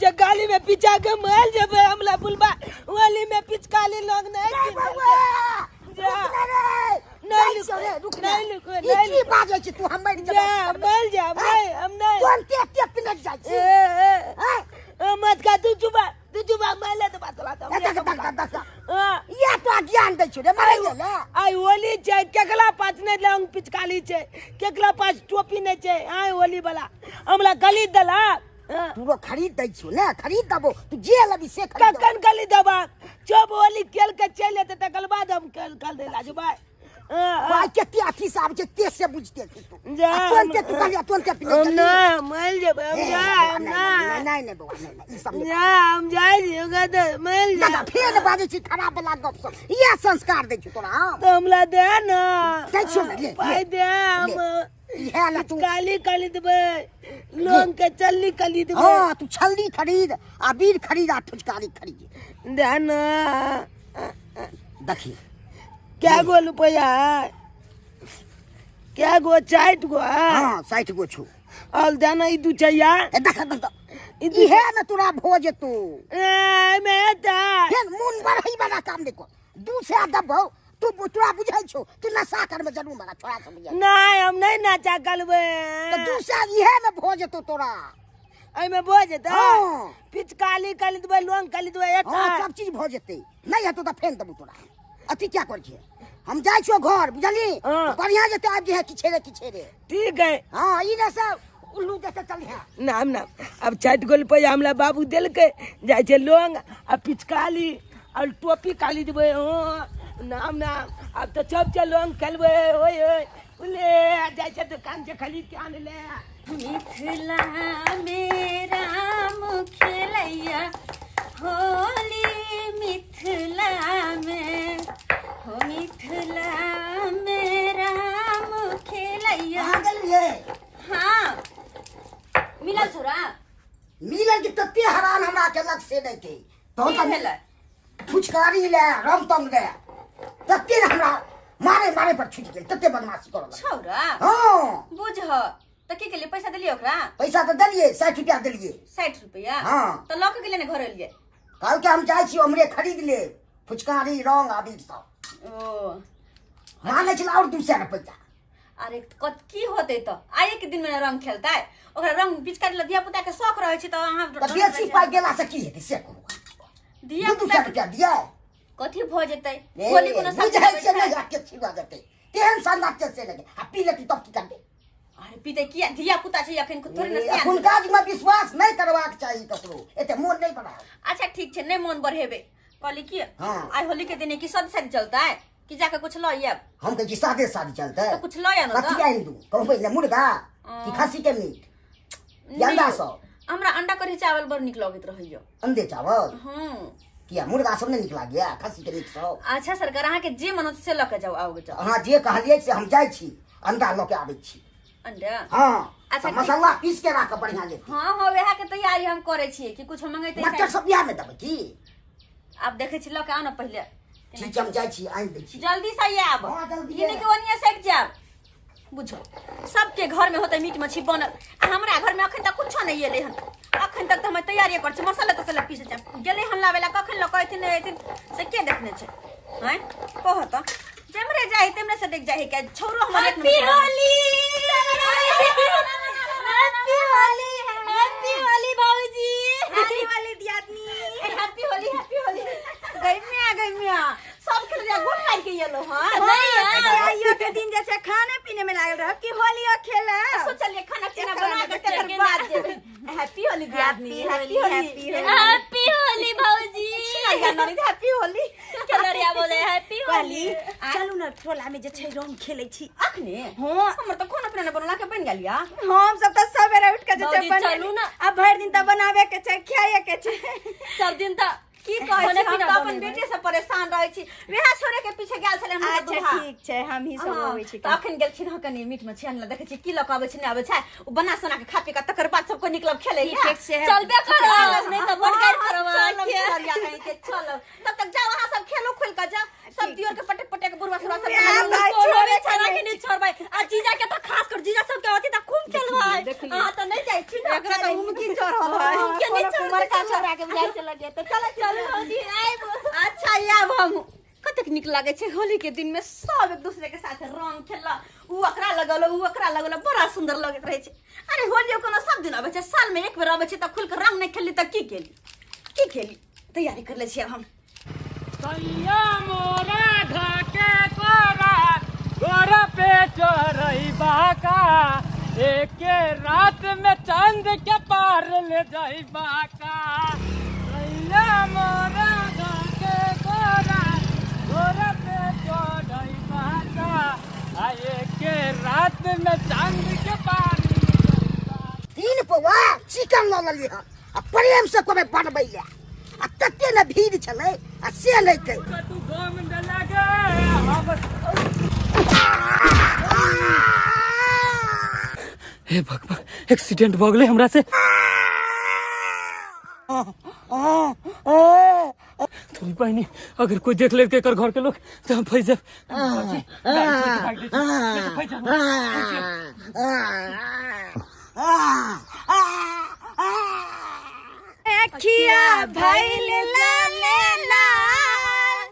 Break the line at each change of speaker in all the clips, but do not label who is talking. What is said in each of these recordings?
छै गाली में पिचा के मर जेबै हमला बुलबा होली में पिचकाली लोग नहीं
रे
किन
बौआ
जा।
रुक ना रे
नहीं
जाइ छियौ रे, रुक ना।
नहीं रुको,
ई
नहीं
की बाजै छी तू हम मरि
जा
जेबै
मर जा नहीं हम नहीं
तुरंते एते पिनक जाइ छी
ए, ए,
हैं?
ए, मत का तू चुपा तू चुपा मैं ले तो बात बात
ए, देख, देख, देख, देख।
हां
इएह तोरा ज्ञान दै छियौ रे मरै गेलै
आइ होली छै केकरा पास नहि लौंग पिचकाली छै केकरा पास टोपी नहि छै आइ होली वाला हमरा गली देला हाँ।
तोरो खरीद दै छियौ ने खरीद देबो तू जे लेबी से खरीद देबो।
कखन गली देबा जब होली खेल के चलि एतै तकर बाद हम खेल कल देला जेबै हाँ, हाँ।
भाई कते अथी से आबै छै ते से बुझते छी तू
जा,
आ तुरंते तू कहलियै तुरंते पिनक
हम
गेली।
ना मरि जेबै हम
ए,
जा
बौआ,
हम
नहि,
ना
नहि नहि नहि बौआ नहि नहि ई सब नहि
जा हम जाइ छी ओकरा तऽ मरि जा
दादा फेर बाजै छी खराब वाला गप सब इएह संस्कार दै छी तोरा हम
तऽ हमरा दे ना
दै छियौ ने, ले, ले।
पाइ दे हम
इएह ले तू
काली काली देबै लोन के चल्ली काली देबै
हाँ तू छल्ली खरीद आ बीर खरीद आ फुचकारी खरीद
दे ना
देखी
क्या गो रुपया है क्या गो चारि गो है
हाँ 60 गो छौ
और देना ई दू चैया
ए देख देख देख।
ई दू
इहे ने तोरा भो जेतौ
ए मे हेतै
फेर मोन बढ़ै वाला काम नहि कर दू सए देबौ तू तोरा बुझै छौ तू नशा करमे जरूर मरा छोड़ा सब बुझै
नहीं हम नहीं नाचा करबै
तऽ दू सए इहे ने भो जेतौ तोरा
एहिमे भो जेतै
हाँ।
पिचकाली काली देबै लोंग काली देबै
हाँ
एतै
सब चीज भऽ जेतै नहि हेतौ तऽ फेर देबौ तोरा अथी क्या करै छियै हम जाइ छियौ घर बुझली
हाँ।
बढ़िया जेतै आबि जइहे किछे रे किछे रे
ठीक है
हाँ ई ने सब उल्लू जैसे चलिहे
नाम नाम अब चारि गो रुपैआ हमरा बाबू देलकै जाइ छै लोंग आ पिचकाली और टोपी काली देबै हाँ नाम नाम अब तऽ सब छै लोंग खेलबै ओए ओए ले जाइ छै दुकान से खरीद के आनले
मिथिला में राम खेलैया होली मिथिला में हो मिथिला में राम खेलैया
कहाँ गेलियै
हाँ मिलल छोरा
मिलल कि तते हरान हमरा केलक से नहि के तहन
की
तऽ
भेलै
फुचकारी ले रमतम ले तते ने हमरा मारे मारे पर छुटि गेल तते बदमाशी करऽ लागल
छौरा
हाँ
बुझ तऽ की केलियै पैसा देलियै ओकरा
पैसा तऽ देलियै 60 रुपया देलियै
60 रुपया
हाँ।
तऽ लऽ के गेलियै ने घर एलियै
कहलकै हम जाइ छी ओम्हरे खरीद लेब फुचकारी रंग आबिर सब
ओ
मानै छलै आओर 200 रुपैआ
अरे कत की होतै तऽ आइए के दिन में रंग खेलतै ओकरा रंग पिचकारी धिया पुता के शौक रहै छै तऽ अहाँ
तऽ बेसी पाइ गेला से की हेतै से कहू
धिया
दू
पुता
सए रुपया दियै
कथी भऽ जेतै
ए,
होली कोनो साल
बुझै छियै नहि के छिवा जेतै तेहन संगत छै से नहि आ पी लेतै तब की करबै
अरे पीते किया धिया पुता छै अखन थोड़े ने सियान
एखुनका युगमे विश्वास नहि करबाक चाही ककरो एते मोन नहि बढ़ाउ
अच्छा ठीक छै नहि मोन बढ़ेबै कहली की
हाँ।
आइ होली के दिन की सादी सादी चलतै कि जाके कुछ लऽ आयब
हम कहै छी सादे सादी चलतै
तऽ कुछ लऽ आउ ने
कथी
तऽ
आनि दू कहू पहिले मुर्गा कि खस्सी के मीट कि अंडा सब
हमरा अंडा कढ़ी चावल बड़ नीक लगैत रहैया
अंडे चावल
हूँ
किया मुर्गा सब नहि नीक लागैया खस्सी के मीट सब
अच्छा सरकार अहाँके जे मन होत से लऽ के जाउ आओ जाउ
अहाँ जे कहलियै से हम जाइ छी अंडा लऽ के आबै छी
अंडा
हाँ
अच्छा,
तऽ मसाला पीस के राखब बढ़िया ले
हाँ हाँ वएह के तैयारी हम करै छियै कि कुछ मंगेतै
मटर सब बिहार मे देबै की
आब देखै छी लऽ के आउ ने पहिले
ठीक छै हम जाइ छी आनि दै छी
जल्दी से आयब
हाँ, जल्दी
ई नहि कि ओनिये सटि जायब बुझो सबके घर में होते मीट मछली बनल आ हमरा घर में अखन तक कुछो नहीं एलै हन अखन तक तऽ हम तैयारी करै छी मसाला तसाला पीसे छै गेलै हन लाबै ला कखन लऽ कऽ एथिन नहि एथिन से के देखने छै आँय कह तऽ जेम्हरे जाइ तेम्हरे से देख जाइ के छौरो हमर एक
happy
number
Holi happy Holi happy Holi भौजी
हैप्पी होली दियादनी हैप्पी होली हैप्पी होली गई में आ गई में आ सब खेल जा गोट मार के येलो हां
नहीं आइयो के दिन जैसे खाने पीने में लागल रहब कि होली और खेला
सोचलिए खाना पीना बना के तकर बाद जेबै हैप्पी होली दियादनी हैप्पी होली
हैप्पी होली भौजी
हैप्पी होली
केलरिया बोले हैप्पी होली
चलू ने टोला में जे छै रंग खेलै छी
अखने
हाँ
हमर तऽ खाना पीना बनला के बन गेल या
हम सब तऽ सवेरे उठ के जे छै
भौजी, चलू
बने
ने।
आ भरि दिन तऽ बनाबे के छै खाए के छै
सब दिन तऽ
की कहै
खाना
छी हम
पीना
तऽ अपन
बनेबै।
बेटे से परेशान रहै छी वएह छोड़े के पीछे गेल छलै हमर
अच्छा
दूल्हा।
ठीक छै हम ही सब
हाँ,
अबै छी
तऽ अखन गेलखिन हँ कनि मीट मछली अनला देखै छी की लऽ कऽ अबै छै नहि अबै छै ओ बना सोना के खा पी के तकर बाद सबको निकलब खेलै लए।
ठीक छै
चलबे करब नहीं तऽ बड़ गारि करब
चलब,
अहाँके।
चलब, कहीं के चलब तब तक जाओ अहाँ सब खेलो खोल के जाओ सब दियोर के पटक पटक के बुढ़वा सुढ़वा सब
वएह
खेलो।
भाई,
कोनो
छोड़े
बेचारा के नहीं छोड़बै आ जीजा के तऽ खास कर जीजा सब के अथी तऽ खूब खेलबै
अहाँ तऽ नहि जाइ छी ने
एकरा तऽ उमकी चढ़ल है
उमके
कोनो कुमार का छोरा के बुझाइ से लगे त चल
चलू भौजी आइब। अच्छा आब हम कतेक नीक लागे छै होली के दिन में सब एक दूसरे के साथ रंग खेलला, उ ओकरा लगल उ ओकरा लगल, बड़ा सुंदर लगैत रहे छै। अरे होली कोनो सब दिन आबै छै, साल में एक बेर आबै छै, त खुल के रंग नहीं खेलली त की केली की खेली। तैयारी कर ले छी अब हम।
सैया मोरा ढाके तोरा गोरा पे चढ़ई बाका, एके रात में चांद के पार ले जाई बाका। सैया मोरा ढाके तोरा गोरा पे चढ़ई बाका, एके रात में चांद के पार ले जाई बाका।
3 पौआ चिकन लऽ लेलियै हन आ प्रेम से कहबै बनबै लए, आ तते ने भीड़ छलै आ से नहि कै।
तू घम लगे हम।
हे भगवान, एक्सीडेंट भऽ गेलै हमरा से। थोड़ी बहिनी, अगर कोई देख लेलकै एकर घर के लोग तऽ हम फंसि जायब। बाजी, गाड़ी छोड़ि के भागि दै छी, नहि तऽ फंसि जायब।
अखिया भइल लाले लाल,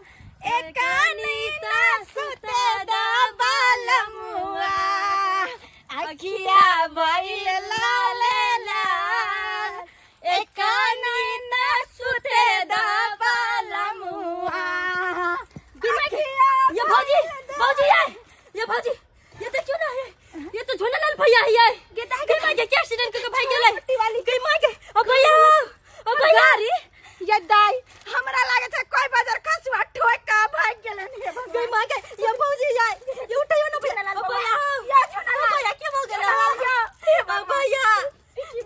एकानी ता सुते दा बालमुआ। अखिया भइल लाले लाल, एकानी ता सुते दा बालमुआ।
ये भौजी, भौजी आए, ये भौजी, ये देखियो ना, ये तो झूलालाल भैया ही आए। गई माँ के एक्सीडेंट करके भाग गेलै। गई माँ के, ओ भैया, ओ भैया।
ये दाई हमरा लागे छै कोई बाजार खसुआ ठोक के भाग गेलन। हे भगवान।
गई माँ के, ये भौजी आए, ये उठाइयो ना भैया। ओ भैया,
या झूलालाल,
ओ भैया के भऽ गेलै?
हे
ओ भैया,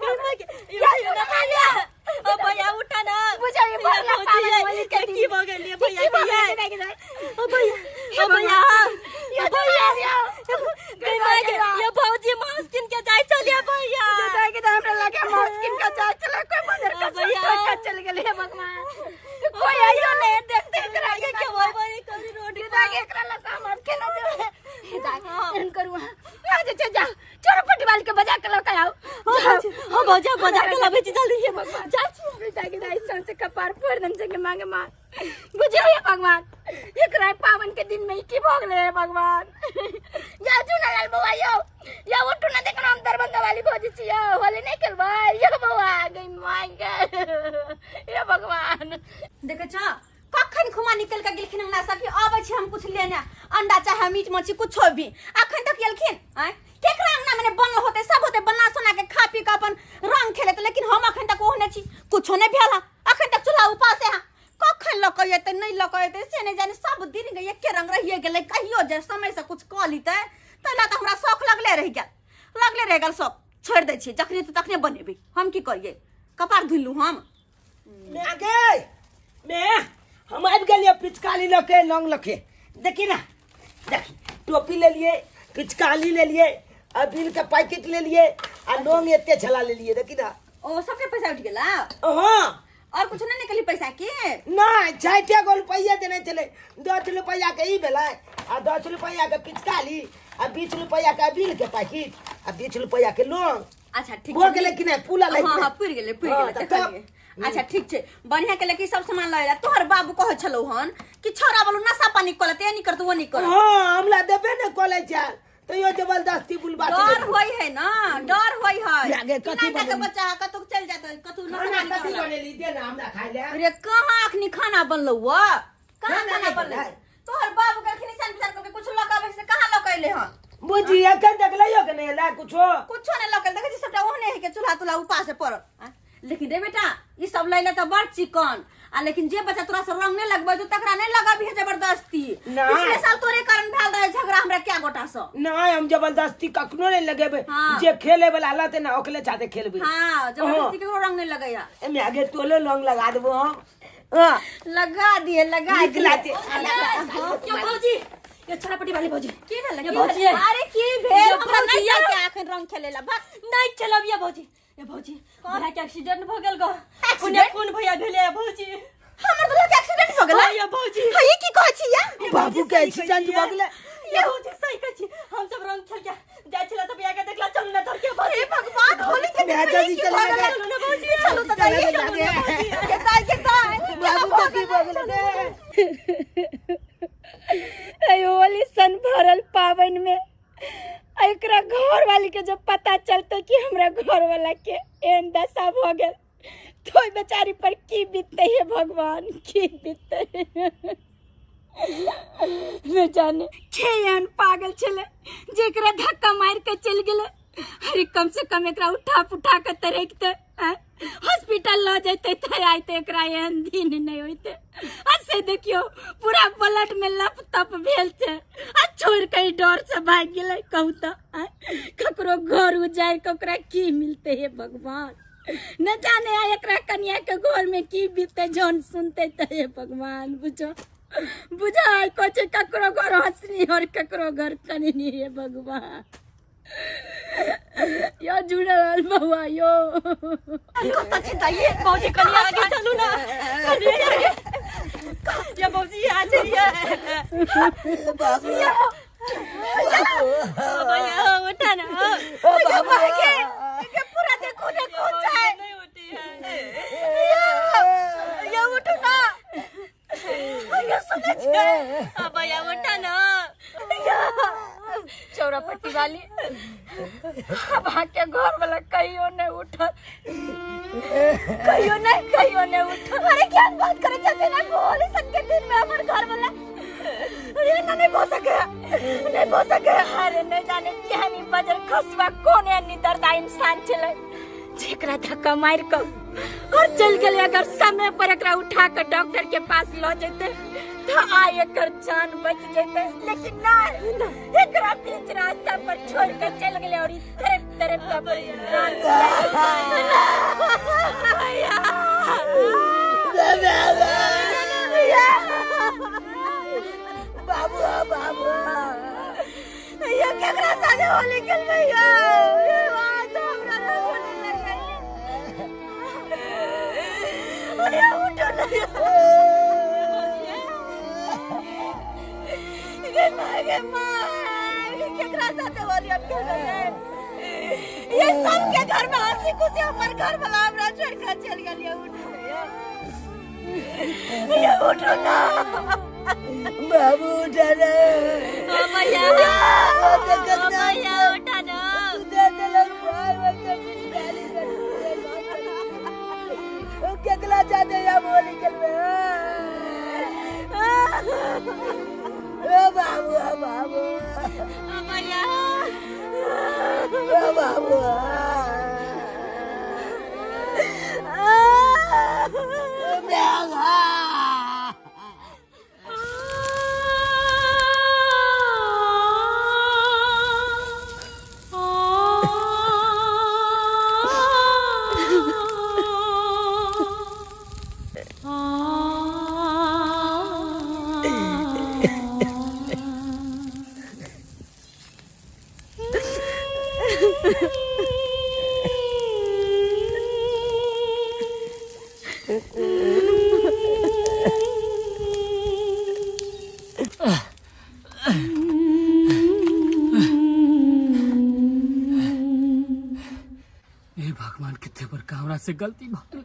गई माँ के, ये उठाइयो ना भैया। ओ भैया उठा ना।
बुझाइए भरला
भौजी
पावन होली के दिन।
की भऽ गेल ये भैया
की
के
भऽ
ये?
गेलै?
ओ भैया, ओ भैया, ओ भैया, गई माँ के, ये भौजी मांस किन के जाय चलिए भैया।
दाई के हमरा लागे मांस किन के जाय चले, कोई बाजार
ओ
खसुआ
भैया।
ठोक के चल गेलै। हे भगवान, कोई आइयो नहीं देखते एकरा
ये के होय भाई कभी रोड
ये दाई एकरा लग हम केना देबै। हे दाई एहन करू अहाँ, आ जे छै जा चोरपट्टी वाली के बजा के लऽ के आउ।
हां भौजी बजा के लाबै छी जल्दी।
हे भगवान, जा छी दाई के दाई सौंसे कपार फोड़ देम छै के मांगे मां। बुझियौ हे भगवान, एकरा पावन के दिन में ई की भऽ गेलै। हे भगवान, या झूलालाल बौआ यौ, या उठू ना, देखना हम दरभंगा वाली भौजी छी यौ, होली नहीं खेलबै यौ बौआ। गई माय गे, हे भगवान।
देखे छ कखन खुमा निकल के गेलखिन अंगना से कि आबै छी हम कुछ लेने, अंडा चाहे मीट मछली कुछो भी। अखन तक गेलखिन आय केकरा अंगना में बनल होते, सब होते बना सोना के खा पी के अपन रंग खेलत, लेकिन हम अखन तक ओहने छी, कुछो नहीं भेल। अखन तक चूल्हा उपासे है, कखन लऽ के एतै नहीं लऽ के एतै से नहीं जाने। सब दिन के एके रंग रहिए गेलै, कहियो जे समय से कुछ कऽ लितै तैला तऽ हमरा शौख लगले रहि गेल, लगले रहि गेल शौख। छोड़ि दै छियै, जखने तऽ तखने बनेबै। हम की करियै, कपार धुलू हम।
मैं गे मैं हम आबि गेलियै पिचकारी लऽ के, लौंग लऽ के। देखी ना, देखी टोपी लेलियै, पिचकारी लेलियै, आ बिल के पैकेट लेलियै, आ लौंग एते छला लेलियै। देखी ना।
ओ सबके पैसा उठि गेला?
हाँ।
और कुछ नहीं निकली पैसा के?
नहीं, 6 गो रुपैया देने छलै, 10 रुपैया के ई भेलै, आ 10 रुपैया के पिचकारी, आ 20 रुपैया के बिल के पैकेट, आ 20 रुपैया के लौंग।
अच्छा ठीक
भऽ गेलै कि नहि? पूरा लागि
हाँ
गेलै।
हाँ पुरि गेलै, पुरि
हाँ,
गेलै।
तऽ
देखलियै। अच्छा ठीक छै, बढ़िया के लेकिन सब सामान लऽ एला। तोहर बाबू कहै छलौ हन कि छौड़ा बोलू नशा पानी कऽ लेतै, ए नहीं करतै ओ नहीं करत।
हाँ, हमरा देबे ने कॉलेज चाल तैयो जबरदस्ती बुलबा
डर होई है ना, डर होई है।
लागे कथी
कि नहीं
बनेली?
बच्चा कतौ चल जातै, कतौ नशा
खाना
पानी
कथी
करलक।
बनेली दे ना हमरा खाइ ले।
अरे कहाँ अखनी खाना बनलौ हुआ, कहाँ
खाना
खाना
नहि
बनलै?
बनलै।
तोहर बाबू कहलखिन ईशान विचार करके कुछ लऽ के आबै से कहाँ लऽ के एलै हन?
बुझी एखन देखलैयो के नहि एलै कुछो?
कुछो नहि लऽ के एलै। देखै छी सबटा ओहने है के चूल्हा तुल्हा उपासे पड़ल। लेकिन रे बेटा ई सब लैले तऽ बड़ चिकन, आ लेकिन जे बच्चा तोरा से रंग नहीं लगबै छौ तकरा नहीं लगाबी जबरदस्ती। पिछले साल तोरे कारण भेल रहे झगड़ा हमरा क्या गोटा से।
नहीं, हम जबरदस्ती कखनो नहीं लगेबे।
हाँ।
जे खेले वाला लते ना ओकले साथे खेलबे।
हां, जबरदस्ती केकरो रंग नहीं लगैया।
एमे आगे तोलो लंग लगा देबो हम। हां,
लगा दिए, लगा
नीक
दिए।
लाते।
क्यों भौजी, ये छड़ापटी वाली भौजी की भेल?
ये भौजी है।
अरे की भेल?
ये
हमरा
भौजी
नहीं
है।
के अखन रंग खेलेला भाग।
नहीं खेलब ये भौजी। ये भौजी, भैया के एक्सीडेंट भ गेल गो।
एक्सीडेंट?
खूने खून भैया भेले है भौजी।
हमर दुल्हा के एक्सीडेंट भ गेलै?
हाँ, ये भौजी।
हाँ, ये की कहै छी या?
बाबू के एक्सीडेंट भ गेलै।
ये भौजी सही कहै छी। हम सब रंग खेल के जाइ छला त भैया के देखला, चलू ना धर के भौजी।
हे भगवान, होली के दिन
भैया
में
जी
की
चले
भ गेलै?
गेलै।
चलू ना भौजी।
चलू त के दाई के दाई
बाबू के की भऽ गेलै गे?
ऐ होली सन भरल पावन में एकरा घर वाली के जब पता चलते कि हमरा घर वाला के एहन दशा भ गेल तो ओहि बेचारी पर की बीतते हे भगवान, की बीतते न जाने। के एहन पागल छलै जेकरा धक्का मार के चलि गेलै। अरे कम से कम एकरा उठा पुठा के तऽ रखते, हॉस्पिटल लऽ जैते तऽ आइते एकरा एहन दिन नहि होइते। आ से देखियौ पूरा ब्लड में लप तप भेल छै आ छोड़ि के ई डर से भागि गेलै। कहू तऽ ककरो घर उजाड़ि के ओकरा की मिलते हे भगवान, न जाने आ एकरा कनिया के घर में की बीतते जौन सुनते तऽ हे भगवान। बुझो बुझाइ को छै ककरो घर हंसनी और ककरो घर कननी हे भगवान। यो जुड़ल बउआ यो
कत छी दाई भौजी कनी आगे चलू ना, कनी आगे या भौजी आ जाइए।
बाबू
भैया उठा ना।
ओ बाबू
के पूरा देखो देखो जाए
नहीं उठी है
या उठो ना। ये सुने छे
भैया उठा ना।
चौरा पट्टी वाली अब के घर वाला कहियो नहीं उठल, कहियो नहीं, कहियो नहीं उठल।
अरे क्या बात करे चाहते ना होली सन के दिन में हमर घर वाला अरे ना नहीं हो सके, नहीं हो सके।
अरे नहीं जाने केहन बजर खसवा कौन एहन दर्दा इंसान छलै जेकरा धक्का मार के और चल गेलै। अगर समय पर एकरा उठा के डॉक्टर के पास ल जेते तो आइ एकर जान बच जेते, लेकिन नहीं, एकरा बीच रास्ता पर छोड़ के चल गेलै और ई तरफ तरफ का प्राण
बाबू बाबू
ये केकरा साथे होली खेलबै यो? ये बात हमरा ना बोले लगे। अरे उठो ना। गे माँ गे माँ केकरा साथे होली हम खेलबै? ये सब के घर में हंसी खुशी, हमर घर वाला हमरा छोड़ के चल गेल। ये उठो ये उठो ना
बाबू उठा ना।
भैया भैया उठा ना।
तू दे देलक भाई के गाली ओ केकला जादे या होली खेलबै? ओ बाबू ओ बाबू
भैया
ओ बाबू
हे भगवान कितने बड़का हमरा से गलती भऽ गेल।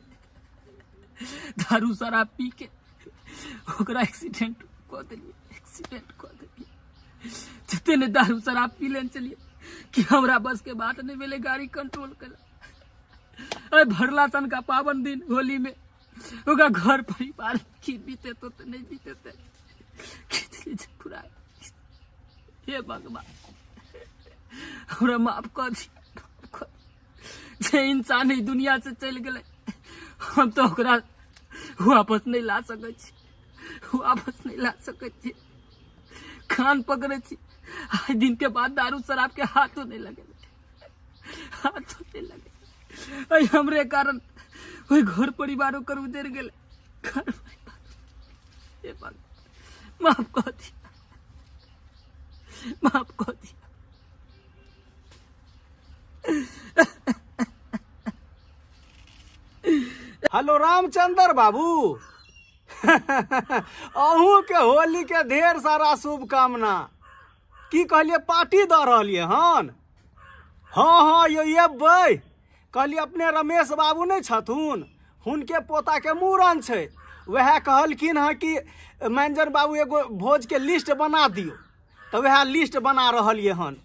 दारू शराब पी के ओकरा एक्सीडेंट कऽ देलियै, एक्सीडेंट कऽ देलियै। जते ने दारू शराब पी लेने चलिए कि हमरा बस के बात नहीं भेलै गाड़ी कंट्रोल कला। अरे भरला सन का पावन दिन होली में ओकरा घर परिवार की बीते तो नहीं बीते ते पूरा। हे भगवान हमरा माफ कऽ दी, माफ कऽ दी। जे इंसान ई दुनिया से चलि गेलै हम तो ओकरा वापस नहीं ला सकै छी, वापस नहीं ला सकै छी। कान पकड़े छी, आज दिन के बाद दारू शराब के हाथों नहीं लगे, हाथों नहीं लगे। अरे हमरे कारण ओहि घर परिवार ओकर उजड़ गेलै। घर परिवार हे भगवान माफ कऽ दिया, माफ कऽ दिया।
हेलो रामचंद्र बाबू, अहूँ के होली के ढेर सारा शुभकामना। की कहलिए पार्टी दऽ रहलियै हन? हाँ हाँ यो एबै। कहलिए अपने रमेश बाबू नहीं छथुन, हुनके पोता के मूड़न छै। वएह कहलखिन हँ कि मैनेजर बाबू एगो भोज के लिस्ट बना दियौ, तऽ वएह लिस्ट बना रहलियै हन।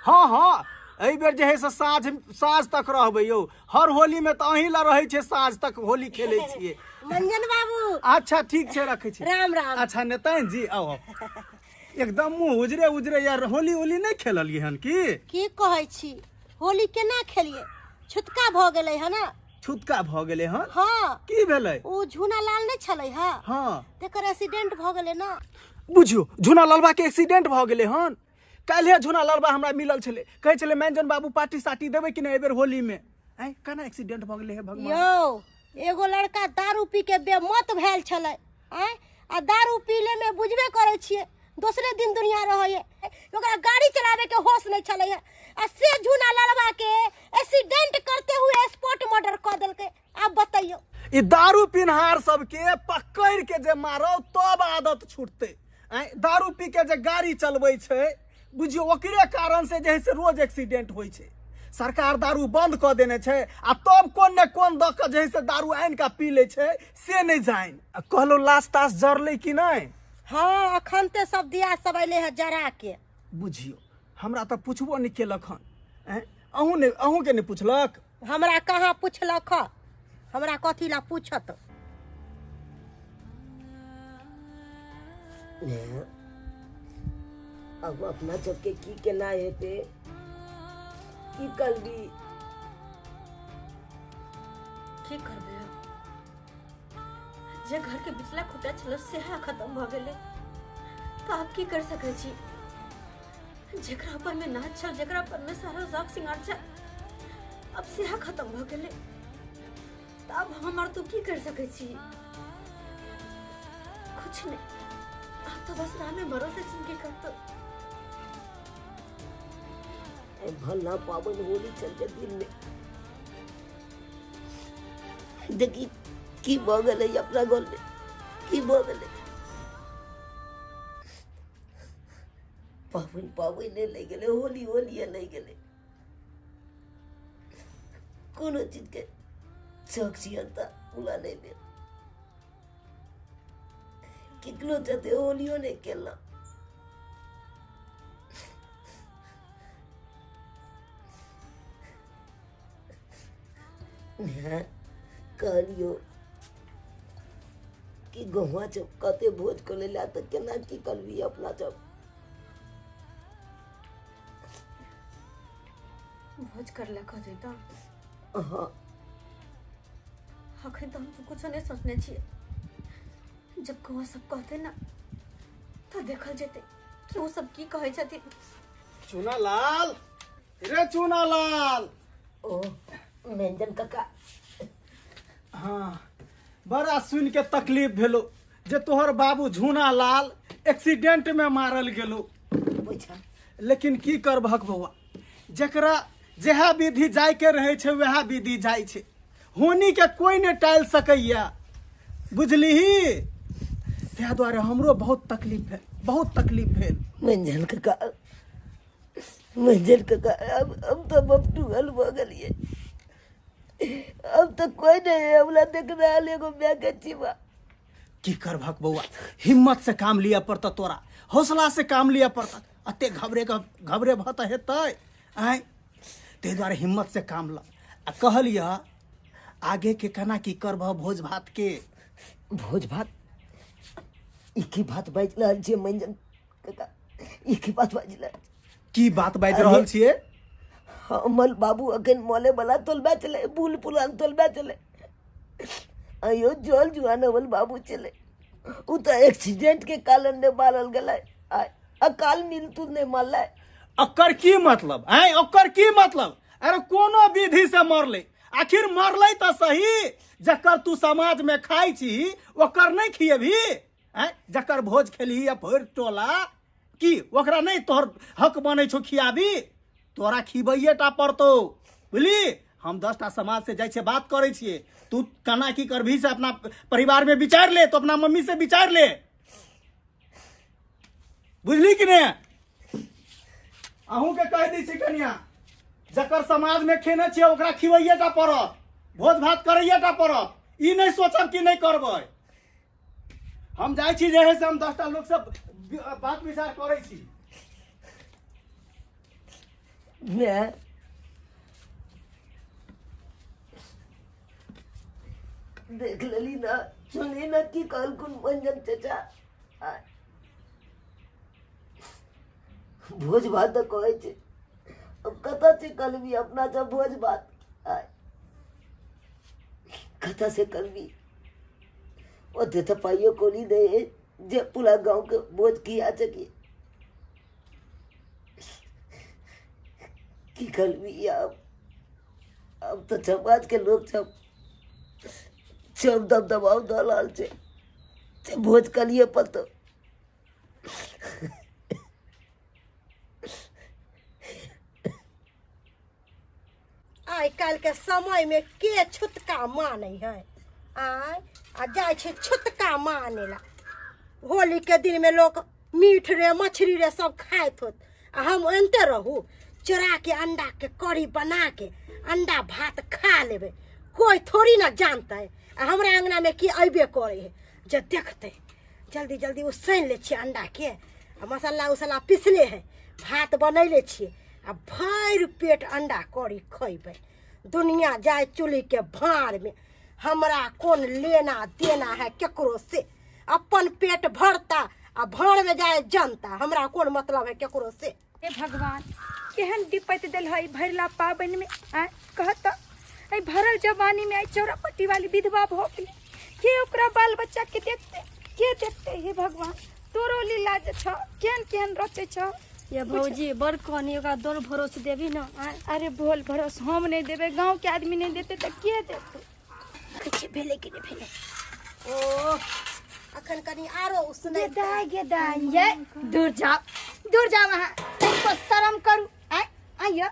हँ हँ, एहि बेर जे है से साँझ साँझ तक रहबै यौ। हर होली में तऽ अहीं लए रहै छै, साँझ तक होली खेलै छियै।
मंजन बाबू
अच्छा ठीक छै, रखै छी।
राम राम।
अच्छा नेताजी जी आउ आउ। एकदम मुँह उजरे उजरे यार, होली होली नहि खेललियै हन की?
की कहै छी, होली केना खेलियै, छुतका भऽ गेलै हन।
छुतका भऽ गेलै हन?
हाँ।
की भेलै?
ओ झूना लाल नहि छलै हँ?
हाँ।
तेकर एक्सीडेंट भऽ गेलै ना।
बुझियौ झूना लालबा के एक्सीडेंट भऽ गेलै हन। काल्हिए झूना लालबा हमरा मिलल छलै, कहै छलै मैनजन बाबू पार्टी साटी देबै कि नहि एहिबेर होली में? आँय केना एक्सीडेंट भऽ गेलै हे भगवान।
यौ एगो लड़का दारू पी के बेमत भेल छलै। आँय, आ दारू पीले में बुझबे करै छियै दोसरे दिन दुनिया रहैए, ओकरा गाड़ी चलावे के होश नहीं छलै है, आ से झूना लड़वा के एक्सीडेंट करते हुए स्पॉट मर्डर कऽ देलकै। आब बतैयौ।
ई दारू पिन्हार सबके पकड़ के जे मारौ तब आदत छूटतै। आँय दारू पी के जे गाड़ी चलबै छै बुझियौ ओकरे कारण से जे है से रोज एक्सीडेंट होइ छै। सरकार दारू बंद कऽ देने छै आ तब कोन ने कोन दऽ कऽ जे है से दारू आनि कऽ पी लै छै से नहि जानि। आ कहलहुँ लाश ताश जरलै कि नहि?
हाँ अखन ते सब दिया सब अयलै है जरा के।
बुझियौ हमरा तऽ पुछबो नहि केलक हन। आँय अहूँ नहि, अहूँके नहि पुछलक?
हमरा कहाँ पुछलक हँ, हमरा कथी ला पूछत।
अब अपना सबके की केना हेतै, की करबी?
की करबै अब? जे घर के बिचला खुटा छलो सेहा खत्म भऽ गेलै, तऽ आब की कर सकै छी? जेकरा पर में नाच छल, जेकरा पर में सारा शौक सिंगार छल, अब सेहा खत्म भऽ गेलै, तऽ आब हम और तू की कर सकै छी? कुछ नहीं, आब तो बस रामे भरोसे जिंदगी करतो।
भला पावन होली चल के दिन में देखी की भऽ गेलै अपना घर में, की भऽ गेलै? पावन पावन नहि गेलै, होली होली नहि गेलै, कोनो चीज के शौक सियरता पूरा नहीं भेल, केकरो चलते होलियो नहीं खेलना। कहलियो कि गहुआ सब कते भोज करे ला तऽ केना की करबी अपना सब?
भोज करला कहते तऽ?
हाँ।
अखन तऽ हम कुछो नहीं सोचने छियै, जब गौआ सब कहते ना तो देखल जेतै कि ओ सब की कहै छथिन।
चूना लाल रे चूना लाल।
ओ व्यंजन काका।
हाँ बड़ा सुन के तकलीफ भेलो जे तोहर बाबू झूना लाल एक्सीडेंट में मारल गेलो। लेकिन की करबहक बौआ, जकरा जेहा विधि जाय के रहे छै वएह विधि जाय छै, होनी के कोई नहीं टाल सकैया, बुझलिही? ताहि दुआरे हमरो बहुत तकलीफ भेल, बहुत तकलीफ भेल।
मंजल काका, मंजल काका, अब अब तो बपटूगल भऽ गेलियै, अब तो कोई नहीं हमरा देख रहल एगो माय के जीवा।
की करबहक बौआ, हिम्मत से काम लिअ पड़त तोरा, हौसला से काम लिअ पड़त, अते घबरे घबरे भऽ तऽ हेतै। आँय ताहि दुआरे हिम्मत से काम ल। आ कहलियह आगे के केना की करबह भोज भात के?
भोज भात ई की बात बाजि रहल छियै मंजन काका, ई की बात बाजि रहल?
की बात बाजि रहल छियै?
हमर बाबू अखन मले वाला तोलबा चले, बूल पुरान तोलबा चले, आयो जल जुआन हमर बाबू चले, उ तऽ एक्सीडेंट के कारण ने मारल गेलै, अकाल मृत्यु ने मारलै।
ओकर की मतलब? आँय ओकर की मतलब? अरे कोनो विधि से मरलै, आखिर मरलै तऽ सही, जकर तू समाज में खाइ छी ओकर नहीं खिएबही? आँय जकर भोज खेलही या भरि टोला की ओकरा नहीं तोहर हक बनै छौ खियाबी? तोरा खिबैये टा पड़तौ, बुझली? हम 10 टा समाज से जाइ छियै बात करै छियै, तू केना की करबही से अपना परिवार में विचार ले, तो अपना मम्मी से विचार ले, बुझली कि ने? अहूँ के कहि दै छी कनिया, जकर समाज में खेने छियै ओकरा खिबैये टा पड़त। भोज भात करैये टा पड़त, ई नहि सोचब कि नहि करबै। हम जाइ छी जे है से हम 10टा लोक सब बात विचार करै छी।
मैं देख लेली ना, सुनली ना की कहलखुन मंजन चचा। भोज भात तऽ कहै छै, अब कतऽ छै कलमी अपना सब भोज भात, कतऽ से कलमी? ओते तऽ पाइयो कौड़ी नहि है जे पूरा गाँव के भोज खिया सकी। की करबी अब? अब तऽ समाज के लोग सब सब दबदबाव दऽ रहल छै से भोज करिए पड़तौ।
आइ काल्हि के समय में के छुतका मानै है? आय आ जाइ छै छुतका माने ला। होली के दिन में लोग मीट रे मछली रे सब खाइत होत, आ हम एनते रहू चोरा के अंडा के करी बना के अंडा भात खा लेबै, कोई थोड़ी ना जानतै। आ हमरा अंगना में की अयबे करे है जे देखतै। जल्दी जल्दी उसैन लै छियै अंडा के, आ मसाला उसला पिसले है, भात बनैले छियै, आ भरि पेट अंडा करी खैबै। दुनिया जाय चूल्ही के भाड़ में, हमरा कोन लेना देना है केकरो से। अपन पेट भरता आ भाड़ में जाए जनता, हमरा कोन मतलब है केकरो से।
हे भगवान, केहन विपत्ति देल है भरला पाबनि में। आय कहत एहि भरल जवानी में आई चौरापट्टी वाली विधवा भऽ गेलै, के ओकरा बाल बच्चा के देखते, के देखते? हे भगवान, तोरो लीला जे छ केहन केहन रचै छ।
ये भौजी बड़ कहनी ओकरा दौड़ भरोस देबी ना।
अरे बोल भरोस हम नहीं देबै, गाँव के आदमी नहीं देते तऽ के देते?
किछु भेलै कि नहि भेलै? ओ अखन कनि आरो उसनै।
दाय गे दाय, ये दूर जाओ, दूर जाओ, अहाँ तनिको शरम करू। आय आइयो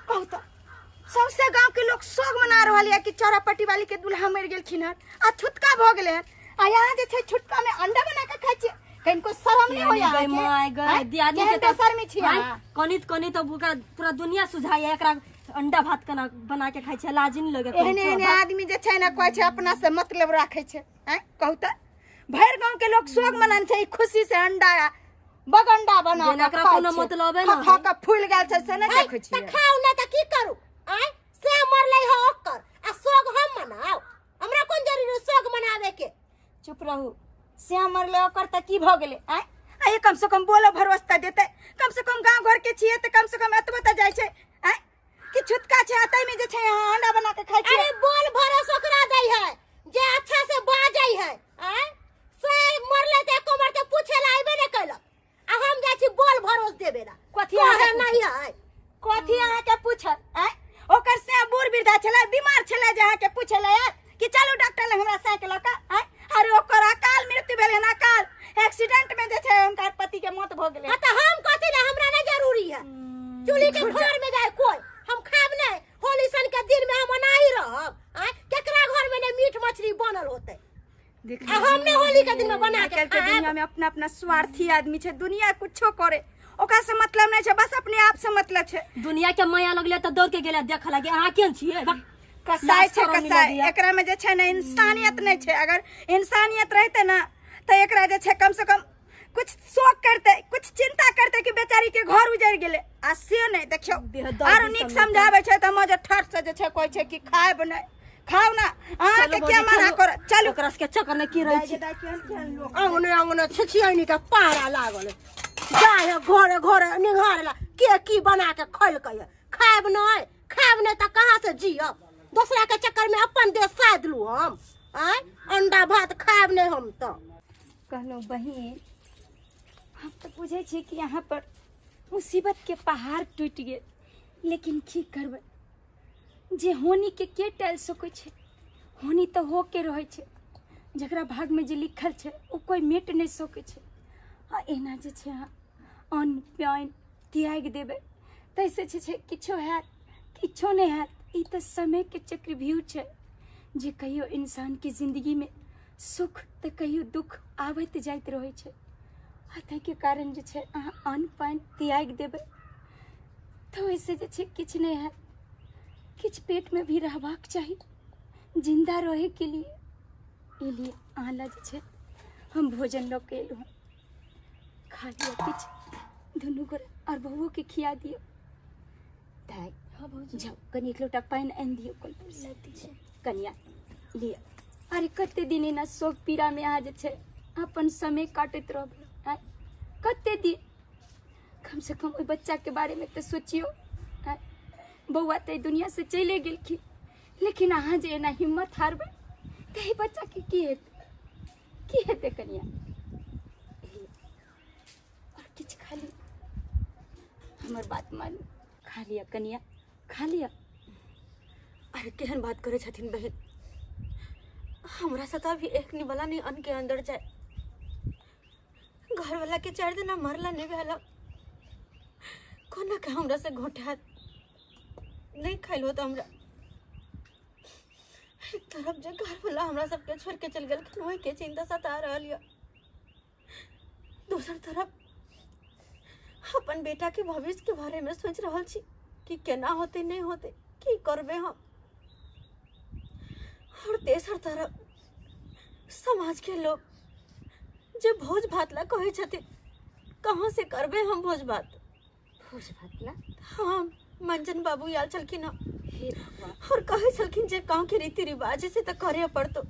कहू तऽ सौंसे गाँव के लोग शोक मना रहल यऽ कि चौरापट्टी वाली के दूल्हा मरि गेलखिन हन आ छुटका भऽ गेलै हन, आ यहाँ जे छै छुटका में अंडा बना के खाइ छियै। कनिको शरम नहि होइया
गई my गई दियादनी के
तऽ शर्मी छी अहाँ।
कनित कनित तऽ ओकरा पूरा दुनिया सुझाइया एकरा अंडा भात केना बना के खाइ छै, लाज नहि लगे।
एहने एहने आदमी जे छै ने कहै छै अपना से मतलब राखै छै। आँय कहू तऽ भरि गाँव के लोग शोक मनान छै, खुशी से अंडा बगंडा बना
जेना
के
एकरा
खाइ
कोनो
छै।
मतलबे
खा
न
खा
है।
के फूलि गेल छै से नहि देखै
तऽ
छियै।
खाउ नहि तऽ की करू? आँय से मरलै है ओकर आ शोक हम मनाउ? हमरा कोन जरूरी शोक मनावे के?
चुप रहू, से मरलै ओकर तऽ की भऽ गेलै? आँय आइ कम से कम बोलो भरोस तऽ देतै, कम से कम गाँव घर के छियै तऽ कम से कम एतबो तऽ जाइ छै। आँय कि छुटका छै आ ताहिमे जे छै अहाँ अंडा बना के खाइ छियै।
अरे बोल भरोस ओकरा दै है जे अच्छा से बाजै है। आँय से मरलै तऽ एको बार तऽ पूछे ला अयबे नहि कैलक, आ हम जाइ छी बोल भरोस देबे ला।
कथी
कहै
अहाँके
नहि है?
कथी अहाँके पूछल? आँय ओकर से बूढ़ वृद्धा छलै, बीमार छलै जे अहाँके पूछे ला आयल कि चलू डॉक्टर लग हमरा साइकिल लऽ कऽ? आँय अरे ओकर अकाल मृत्यु भेलै हन, अकाल एक्सीडेंट में जे छै हुनकर पति के मौत भऽ गेलै।
हाँ तऽ हम कथी ला, हमरा नहि जरूरी है चूल्ही के भाड़ में जाए कोई, हम खाब नहीं। होली सन के दिन में हम ओनाही रहब। आँय केकरा घर में नहीं मीट मछली बनल होते? आ हम नहीं होली के दिन में बना के
आइकाल्हि के
खाएब।
दुनिया में अपना अपना स्वार्थी आदमी छै, दुनिया कुछो करे ओकरा से मतलब नहीं छै, बस अपने आप से मतलब छै।
दुनिया के माया लगले तऽ दौड़ के गेलै देख लगे। अहाँ केहन छियै?
कसाई छै
लाज शरम
कसाई,
मिला दिया।
एकरा में जे छै ने इंसानियत नहीं छै। अगर इंसानियत रहते ना तऽ एकरा जे छै कम से कम कुछ शोक करते, कुछ चिंता करते कि बेचारी के घर उजड़ गेलै, आ से नहीं। देखियौ आरो नीक समझाबै छै तऽ मजे ठट से जे छै कहै छै कि खायब नहि, खाउ ना, अहाँके के मना करत? चलू
ओकरा सबके चक्कर में की रहै छै।
अंगने अंगने छिछियनी के पारा लागल जाय है, घरे घरे निहारे ला के की बना के खैलकै है। खायब नहि, खायब नहि तऽ कहाँ से जियब? दोसरा के चक्कर में अपन देह साधि लू हम। आँय अंडा भात खायब नहि हम तऽ।
कहलहुँ बहिन, हम तऽ बुझै छी कि यहाँ पर मुसीबत के पहाड़ टूटि गेल, लेकिन की करबै जे होनी के टालि सकै छै? होनी तऽ हो के रहै छै, जकरा भाग में जे लिखल छै ओ कोइ मेट नहि सकै छै। आ एना जे छै अहाँ अन्न पानि त्यागि देबै ताहिसँ जे छै किछो हैत किछो नहि हैत। ई तऽ समयके चक्रव्यूह छै जे कहियो इंसानके जिन्दगीमे सुख तऽ कहियो दुख आबैत जाइत रहै छै, आ ताहिके कारण जे छै अहाँ अन्न पानि त्यागि देबै तऽ ओहिसँ जे छै किछु नहि हैत। किछु पेटमे भी रहबाक चाही। जिंदा रहे के लिए ई लिए अहाँ लग जे छै हम भोजन लऽ के एलहुँ। खा लिअ किछु दुनू गोरे और बउओ के खिया दियौ। दाइ जाउ कनि एक लोटा पानि आनि दियौ कल पर से। कनिया लिअ। अरे कते दिन एना शोक पीड़ा में अहाँ जे छै अपन समय काटैत रहबै? आँय कते दिन? कम से कम ओहि बच्चा के बारे में तऽ सोचियौ। आँय बौआ तऽ एहि दुनिया से चलिए गेलखिन, लेकिन अहाँ जे एना हिम्मत हारबै तऽ एहि बच्चा के की हेतै? की हेतै कनिया? और किछु खा लिअ, हमर बात मानू, खा लिअ कनिया, खा लिअ।
अरे केहन बात करे छथिन बहन, हमरा से तो अभी एक निवाला नहीं अन्न के अंदर जाए। घर वाला के 4 दिन मरला नहीं भेला, कोना के हमरा से घोटात नहीं खाइल होता। हमरा एक तरफ जे घर वाला हमरा सबके छोड़ के चल गेलखिन ओहि के चिंता सता रहल यऽ, दोसर तरफ अपन बेटा के भविष्य के बारे में सोच रहल छी कि केना होते नहीं होते, की करबे हम। और तेसर तरफ समाज के लोग जे भोज भात ला कहै छथिन, कहाँ से करबे हम भोज भात?
भोज भात ला?
हाँ, मंजन बाबू आयल छलखिन
हे भगवान,
और कहै छलखिन जे गाँव के रीति रिवाज से तो करे पड़तो।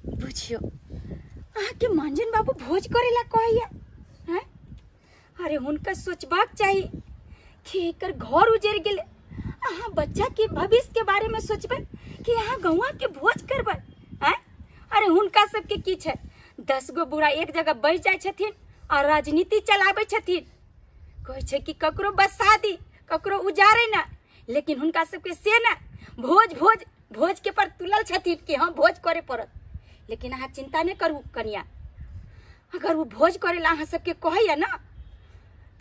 बुझियो अहाँ के मंजन बाबू भोज करे ला कहैया हैं? अरे हुनका सोचबाक चाही कि एकर घर उजड़ गेलै, अहाँ बच्चा के भविष्य के बारे में सोचबै कि अहाँ गौआ के भोज करबै? आँय अरे हुनका सबके की छै, 10 गो बूढ़ा एक जगह बैठ जाइ छथिन और राजनीति चलाबै छथिन। कहै छै कि ककरो बसा दी ककरो उजारे ना, लेकिन हुनका सबके से ना भोज भोज भोज के पर तुलल छथिन कि हम भोज करे पड़त। लेकिन अहाँ चिंता नहीं करू कनिया, अगर वो भोज करे ला अहाँ सबके कहैया ना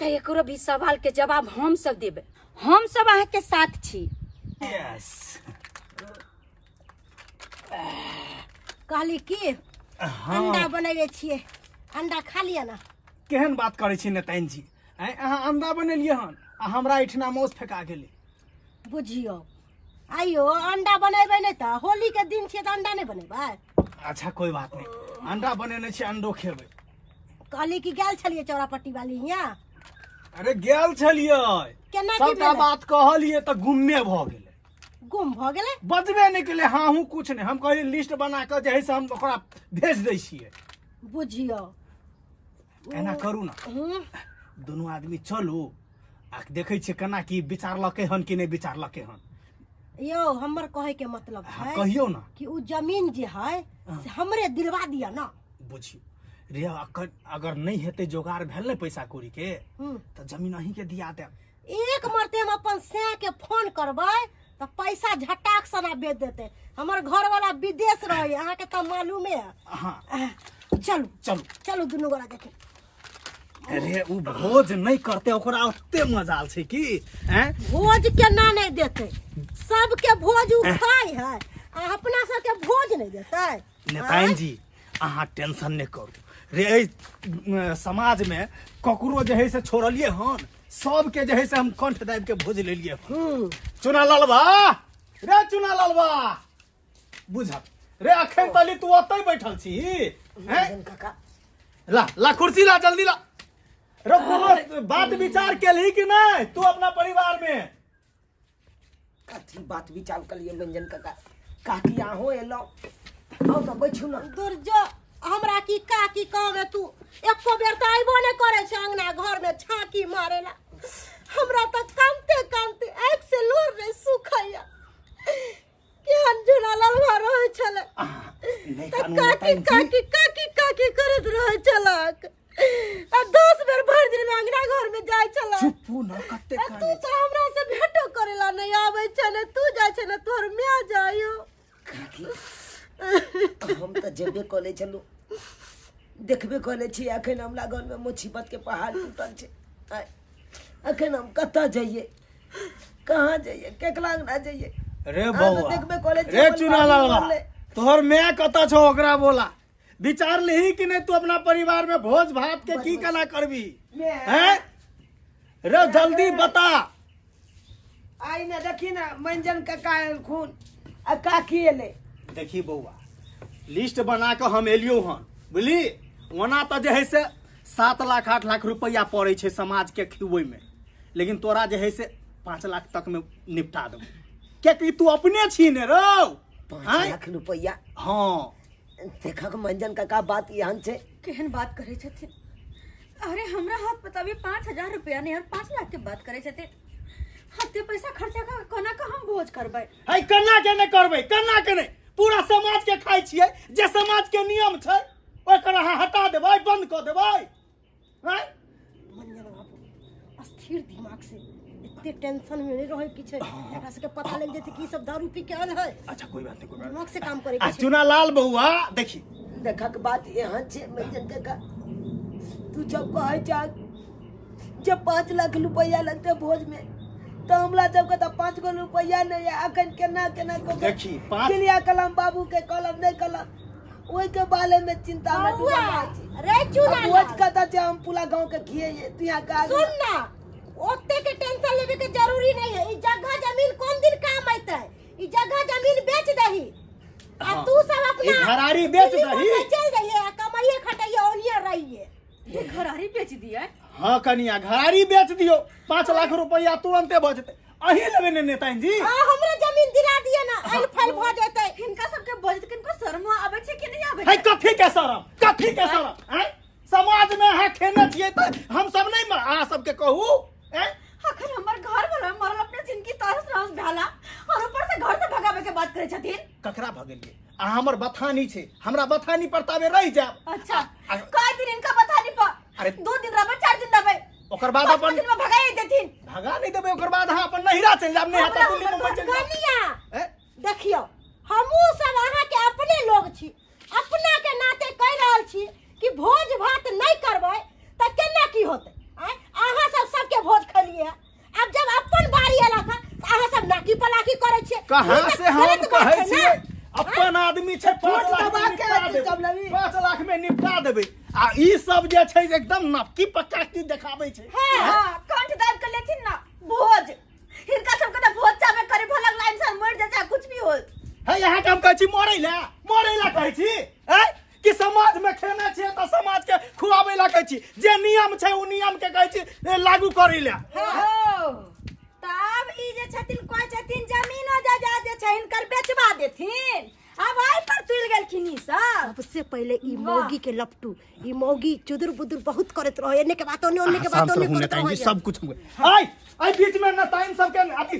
तो एकरो भी सवाल के जवाब हम सब देबै, हम सब अहाँ के साथ छी।
यस
कहली की अंडा बनेले छियै, अंडा खा लिअ ना।
केहन बात करै छी नेताइन जी, आँय अहाँ अंडा बनेलियै हन आ हमरा एहिठिना मौस फेका गेलै।
बुझियौ आइयो अंडा बनेबै नहि तऽ होली के दिन छियै तऽ अंडा नहि बनेबै?
अच्छा कोई बात नहीं, अंडा बनेने छियै अंडो खेबै।
कहली कि गेल छलियै चौरापट्टी वाली हियाँ?
अरे गेल छलियै, सबटा बात कहलियै तऽ गुम्मे भऽ गेलै।
गुम भऽ गेलै?
बजबे नहि केलै, हाँ हूँ कुछ नहि। हम कहलियै लिस्ट बना कऽ जे है से हम ओकरा भेज दै छियै।
बुझियौ
एना करू ना, दुनू आदमी चलू आ देखै छियै केना की विचारलकै हन कि नहि विचारलकै हन।
यौ हमर कहै के मतलब है,
कहियौ ना
कि उ जमीन जे है से हमरे दिलवा दिया ना।
बुझियौ रे, अगर नहीं हेतै जोगार भेल ने पैसा कौड़ी के तऽ जमीन अहीं के दिया देब।
एक मरते हम अपन सैं के फोन करबै तऽ पैसा झटाक सना बेच देते। हमर घर वाला विदेश रहे, अहाँ के तऽ मालूमे है।
हाँ
चलू
चलू
चलू दुनू गोरा देखे।
अरे उ भोज नहीं करते ओकरा ओते मजाल छै की? हैं
भोज केना नहीं देते? सबके भोज उ खाय है आ अपना सबके भोज नहीं देते।
नेताइन जी अहाँ टेंशन नहीं करू रे, एहि समाज में ककरो जे है से छोड़लिए हन, सबके जे है से हम कंठ दाबि के भोज लेलिए हन। चुना लालबा रे, चुना लालबा बुझल रे, अखन तली तू ओतै बैठल छी हैं? ला ला कुर्सी ला जल्दी ला। रे कोनो बात विचार केलही कि नहीं तू अपना परिवार में?
कथी बात विचार कलिए मंजन काका? काकी अहो एलौ, आउ तऽ बैठू ना।
दुर्जो हमरा की काकी कहबे, तू एको बेर तऽ अयबो नहि करै छै अंगना घर में झांकी मारेला। हमरा तऽ कानते कानते आँखि से लोर नहि सुखैया। केहन झुना ललवा रहै छलै तऽ काकी काकी काकी काकी करैत रहै छलक आ 10 बेर भरि दिन में अंगना घर में जाइ छलक।
चुपू ना, कते
कानै तू तऽ हमरा से भेटो करेला नहि आबै छै, ने तू जाइ छै ने तोहर my जाइयो।
काकी हम तऽ जेबे कऽ छलहुँ, देखबे कऽ छी अखन हमरा घर में मुसीबत के पहाड़ टूटल छै। अखन हम कतऽ जइए, कहाँ जइए, केकरा अंगना जइए?
रे बौआ रे चुना लालवा, तोहर my कतऽ छौ ओकरा बोला। विचार लेही कि नहीं तू अपना परिवार में भोज भात के की केना करबी हैं? रे जल्दी बता।
आई ना देखी ना मंजन काका एलखुन आ काकी एलै।
देखी बौआ, लिस्ट बना के हम एलियो हन, बुझली? ओना तऽ जे है से 7 लाख 8 लाख रुपया पड़ै छै समाज के खिबै में, लेकिन तोरा जे है से 5 लाख तक में निपटा देबो, कियाकि तू अपने छी ने रौ।
5 लाख रुपया?
हाँ।
देखक मंजन काका, बात एहन छै।
केहन बात करै छथिन? अरे हमरा हाथ पर अभी 5000 रुपया नहीं और 5 लाख के बात करै छथिन। हते पैसा खर्चा कर कोना के हम भोज करबै?
है कन्ना के नहीं करबै, कन्ना के नहीं, पूरा समाज के खाइ छियै। जे समाज के नियम छै ओकर अहाँ हटा देबै, बंद कऽ देबै। हैं?
मंजन बाबू, अस्थिर दिमाग से इतने टेंशन में नहीं रहे कि छै, एकरा सबके पता लग जेतै कि ई सब दारू पी के आयल है।
अच्छा कोई बात नहीं, कोई बात
दिमाग से काम करे
आ
के छै।
चुनालाल बौआ देखी,
देखक बात एहन छै मंजन काका, तू जब कहै छ जब 5 लाख रुपया लगतै भोज में, तो हमरा सबके तो 5 गो रुपया नहीं है। अखन केना केना को
देखी, पाँच-
क्रिया कलम बाबू के कलम नहीं कलम, ओहि के बारे में चिंता में डूबल
बौआ,
रहै छी।
रे चुनालाल।
भोज कतऽ छै, हम पूरा गांव के खियैयै, तू यहाँ का
सुन ना, ओते के टेंशन लेवे के जरूरी नहीं है। ई जगह जमीन कोन दिन काम अइतै? ई जगह जमीन बेच दही आ
हाँ।
तू सब अपना
ई घरारी बेच
दिल्ली
दही।
मुंबई चल जाइए आ कमाइए खटाइए ओनिए रहिए।
ये घरारी बेच दिए?
हाँ कनिया, घरारी बेच दियो, 5 लाख रुपया तुरंते भऽ जेतै। अहीं लेबै ने नेताजी जी?
हाँ, हमरे जमीन दिला दिए ना, ऐल फैल भऽ जेतै।
हिनका सबके बजत किनको शर्म आबै छै कि नहीं आबै
है
छै?
कथी के शरम, कथी के शरम? हैं? समाज में अहाँ खेने छियै तऽ हम सब नहीं अहाँ सबके कहू? हैं?
अखन हमर घर वाला मरल अपने जिनकी तरस रहस भेला और ऊपर से घर से भगावे के बात करे छथिन।
ककरा भगेलियै? अहाँ हमर बथानी छै, हमरा बथानी पर ताबे रहि जायब।
अच्छा, कय दिन इनका बथानी पर?
अरे
2 दिन रहबै, 4 दिन रहबै,
ओकर बाद
पाँच
अपन
दिन में भगाई देथिन।
भगा नहीं देबै, ओकर बाद अहाँ अपन नहिरा चलि जायब, नहि हेतै दिल्ली मुंबई चलि जायब।
कनिया
हैं?
देखियौ, हमहूँ सब अहाँ के अपने लोग छी, अपना के नाते कहि रहल छी कि भोज भात नहीं करबै तऽ केना की होतै? आँय, अहाँ सब सबके भोज खेलियै हँ, आब जब अपन बारी एलक हँ तऽ अहाँ सब नाकी पलाकी करै छियै।
कहाँ
ई तऽ
से हम
गलत बात
कहै
छै ने।
छियै? अपन आदमी छै, 5 लाख
दबा
में
के
निपटा
रखी
देबै,
सब लवी।
5 लाख में निपटा देबै। आ ई सब जे छै एकदम नपकी पक्का की देखाबै छै।
हाँ, कंठ दाबि के लेथिन ना भोज। हिनका सबके तऽ भोज चाहबे करे, भलक लाइन से मरि जाइ छै, कुछ भी होत।
है यहाँ के हम कहै छी मरै ला, मरै ला कहै छी, हैं? कि समाज में खेने छियै तऽ समाज के खुआबै ला कहै छी, जे नियम छै ओ नियम के कहै छी लागू करै ला।
हो, तब ई जे छथिन कहै छथिन जमीनो जायदाद जे छै हिनकर बेचबा देथिन, आब आइ पर तुलि गेलखिन ई सब।
सबसे पहले ई मौगी के लपटू, ई मौगी चुदुर बुदुर बहुत करैत रहे, एने के बात ओने, ओने के बात
शांत
ओने
रहू
करैत
नेताजी,
रहे।
सब कुछ हम आइ आइ बीच में नेताइन सबके अथी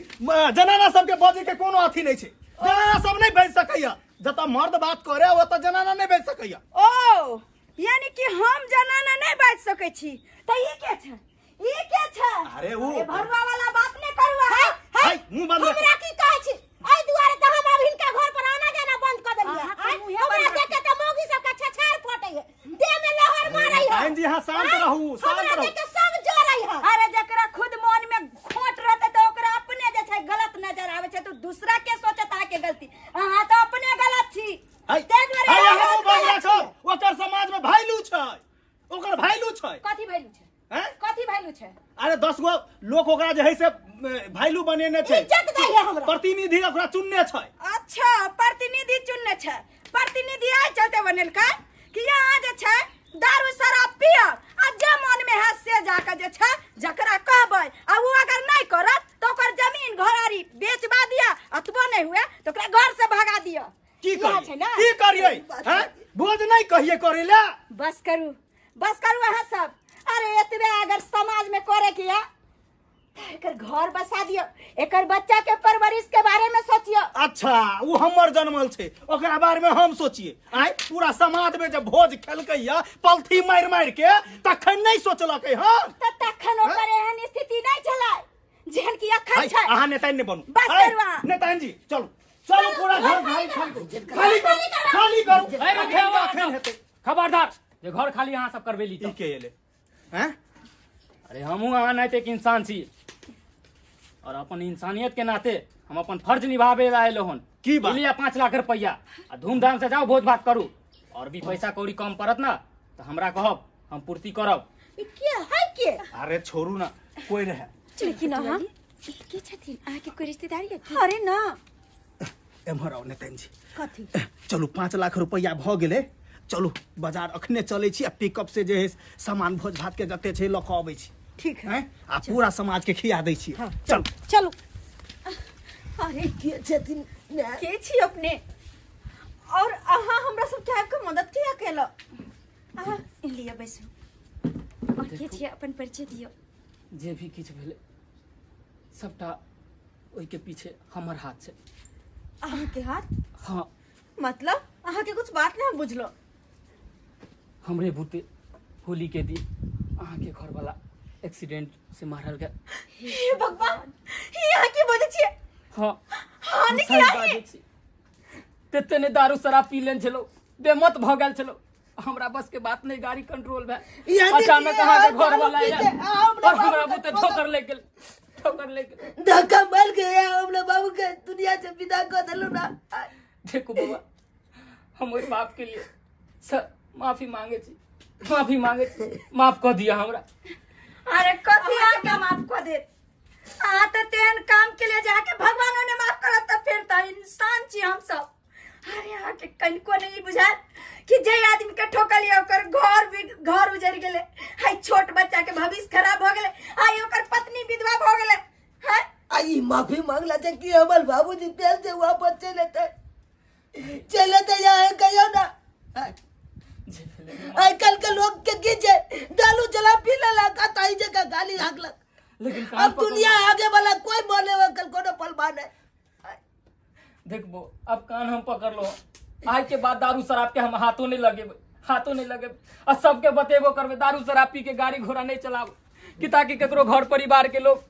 जनाना सबके बजै के कोनो अथी नहीं छै, जनाना सब नहीं बाजि सकैया, जतऽ मर्द बात करे ओतऽ जनाना नहीं बाजि सकैया।
ओ यानी कि हम जनाना नहीं बाजि सकै छी तऽ ई के छै, ई के छै?
अरे ओ
अरे भरुआ वाला बात नहीं करुआ।
है, है,
है, मुंह बंद रखू।
हमरा की कहै छी? एहि दुआरे तऽ हम आब हिनका घर पर आना जाना बंद कऽ देलियै।
अहाँ
आँय,
तऽ मुँहे
हमरा
बंद
देख के तऽ मौगी सबके छछार फटै है, देह में लहर मारै है।
नेताइन जी, अहाँ शांत
आँय,
रहू, शांत
हमरा
रहू।
देख के सब जरै है।
अरे जकरा खुद मन में खोट रहतै तऽ ओकरा अपने जे छै गलत नजर आबै छै, तऽ दूसरा के सोचत अहाँके गलती, अहाँ तऽ अपने गलत छी।
है,
ताहि दुआरे
है,
अहाँ
अहाँ मुंह
गलत
बंद
कहै
राखब,
छियै।
ओकर समाज में वैल्यू छै, ओकर वैल्यू छै।
कथी वैल्यू छै?
हैं?
कथी वैल्यू छै?
अरे 10 गो लोक ओकरा जे है से वैल्यू बनेने छै,
इज्जत दै है हमरा।
प्रतिनिधि ओकरा चुनने छै।
अच्छा, प्रतिनिधि चुनने छै, प्रतिनिधि आइ चलते बनेलकै कि यहाँ जे छै दारू शराब पियब आ जे मन में है से जाके जे छै जकरा कहबै आ ओ अगर नहीं करत तऽ ओकर जमीन घरारी बेचबा दिअ, अतबो नहीं हुए तऽ ओकरा घर से भगा दिअ।
की
इएह
करियै?
छै ने?
की करियै? हैं? भोज नहीं कहियै करै ला?
बस करू, बस करू अहाँ सब। अरे एतबे अगर समाज में करे के या तऽ एकर घर बसा दियौ, एकर बच्चा के परवरिश के बारे में सोचियौ।
अच्छा, ओ हमर जनमल छै, ओकरा बारे में हम सोचिए? आइ पूरा समाज में जब भोज खेलकै या पलथी मारि मारि के, तखन नहीं सोचलकै हन?
तऽ तखन ओकर एहन स्थिति नहीं छलै जेहन कि अखन
है,
छै।
अहाँ नेताइन नहीं बनू।
बस
है,
करू अहाँ।
नेताइन जी, चलू चलू, पूरा घर खाली खाली करू, खाली करू, खाली करू।
अरे,
अखन के अखन हेतै।
खबरदार, जे घर खाली अहाँ सब करबेली
ई के एलै? हैं?
अरे हमहूँ अहाँ नाते एक इंसान छी और अपन इंसानियत के नाते हम अपन फर्ज निभावे ला आयल हन।
की बात?
लिया 5 लाख रुपया आ धूमधाम से जाओ भोज भात करू, और भी पैसा कौड़ी कम पड़त ना तो हमरा कहब, हम पूर्ति करब।
ई के है के?
अरे छोड़ू ना, कोई रहे।
लेकिन अहाँ
के छथिन? अहाँके कोई रिश्तेदारी है?
अरे ना।
एम्हर आउ नितिन जी।
कथी?
चलू 5 लाख रुपया भ गेलै, चलू बाजार अखने चलै छी आ पिकअप से जे है सामान भोज भात के जते छै लऽ कऽ अबै छी।
ठीक है।
आ पूरा समाज के खिया दै छी। चलू
चलू।
अरे
के छथिन
के छी अपने और अहाँ हमरा सब के आबि के मदद किया केलौ? अहाँ
लिअ बैसू। और के छियै अपन परिचय दियौ।
जे भी किछु भेलै सबटा ओहिके पीछे हमर हाथ छै।
अहाँ के हाथ?
हाँ।
मतलब अहाँ के कुछ बात नहीं बुझलो।
हमरे बूते होली के दिन अहाँ के घर वाला एक्सीडेंट से मारल गया।
हे भगवान, ये अहाँ की बजै छियै?
हाँ।
हाँ
नहीं बाजै छी। तेते ने दारू शराब पी लेने छलो, बेमत भ गेल छलो, हमरा बस के बात नहीं, गाड़ी कंट्रोल भए अचानक अहाँ के घर वाला आयल और हमरा बूते ठोकर ले गेल, ठोकर ले गेल,
धक्का मार के हमरा बाबू के दुनिया से विदा कर देलु ना।
देखो बाबा, हम ओहि बाप के लिए सर माफी मांगे छी, माफी मांगे छी, माफ कर दिया हमरा।
अरे कथी अहाँ माफ कर दे? अहाँ तो तेहन काम के लिए जाके भगवानो ने माफ करत त फिर त इंसान छी हम सब। अरे अहाँ के कनिको नहीं बुझायल कि जे आदमी के ठोकलियै ओकर घर भी घर उजड़ गेलै, हाय छोट बच्चा के भविष्य खराब भ गेलै, हाय ओकर पत्नी विधवा भ गेलै। हैं
आ ई माफी मांगला छै कि हमर बाबूजी पेल से वापस चलि एतै, चलि एतै अहाँ कहियौ ना। आइ काल्हि के लोग के की छै, दारू चला पी लेलक आ ताहि जगह गाली हाँकलक।
लेकिन
अब दुनिया आगे वाला कोई बोले कल कोनो पलवा नहीं।
देखबो अब कान हम पकड़ लो, आज के बाद दारू शराब के हम हाथों नहीं लगेबे, हाथों नहीं लगेबे आ सबके बतेबो करबे दारू शराब पी के गाड़ी घोड़ा नहीं चलाबो कि ताकि केकरो घर परिवार के लोग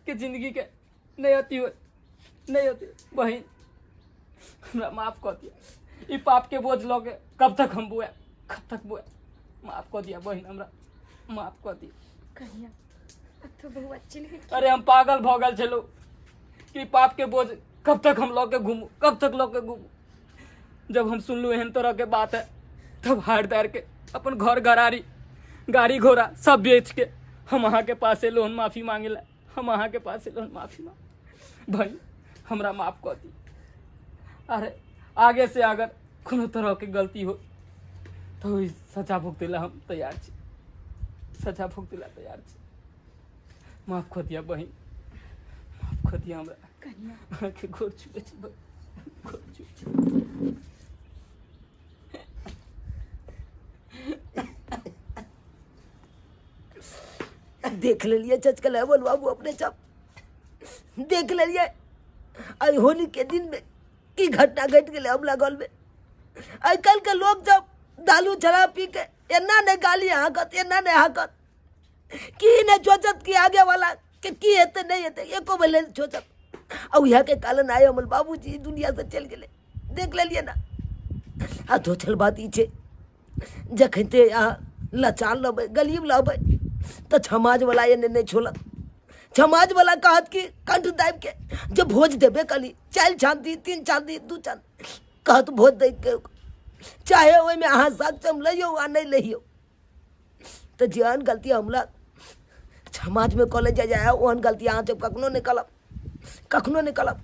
के जिंदगी के नहीं अति हो, नहीं होती। बहन हमरा माफ कर दिया, ई पाप के बोझ लगे कब तक हम बोए, कब तक बोए, माफ कर दिया बहन, हमरा माफ कर दिया।
कहिया अब तो बहुत अच्छी।
अरे हम पागल भ गेल छलो कि पाप के बोझ कब तक हम लऽ के घूमू, कब तक लऽ के घूमू। जब हम सुनलू एहन तरह के बात है तब हार दार के अपन घर घरारी गाड़ी घोड़ा सब बेच के हम अहाँ के पास लोन माफी मांगे ला, हम अहाँ के पास लोन माफी मांग, भाई हमरा माफ कर दी। अरे आगे से अगर कोनो तरह के गलती हो तो सजा भुगते ला हम तैयार छी, सजा भुगते ला तैयार छी। माफ कर दिया बहन, माफ कर दिया हमरा। अहाँके गोर छुबै छी, गोर छुबै छी।
देख लेलियै चचकल बोल बाबू अपने सब देख लेलियै आई होली के दिन में की घटना घटि गेलै हमरा घर में। आइ काल्हि के लोग जब दारू शराब पी के एना नहीं गाली हाँकत, एना नहीं हाँकत की नहीं सोचत कि आगे वाला के की हेतै नहीं हेतै, एको बेर नहीं सोचत। आ उएह के कारण आइ हमर बाबूजी दुनिया से चलि गेलै। देख लेलियै ना। आ दोसर बात ई छै, जखन ते अहाँ लाचार रहबै गरीब रहबै तऽ समाजवला एने नहि छोड़त। समाजवला कहत कि कंठ दाबि के जे भोज देबे कली, 4 चाँदी 3 चाँदी 2 चाँदी कहत भोज दै के, चाहे ओहिमे अहाँ सक्षम लैयौ आ नहि लैयौ। तऽ जेहन गलती हमरा समाजमे कऽ ले जाय ओहन गलती अहाँ सब कखनो नहि करब, कखनो नहि करब।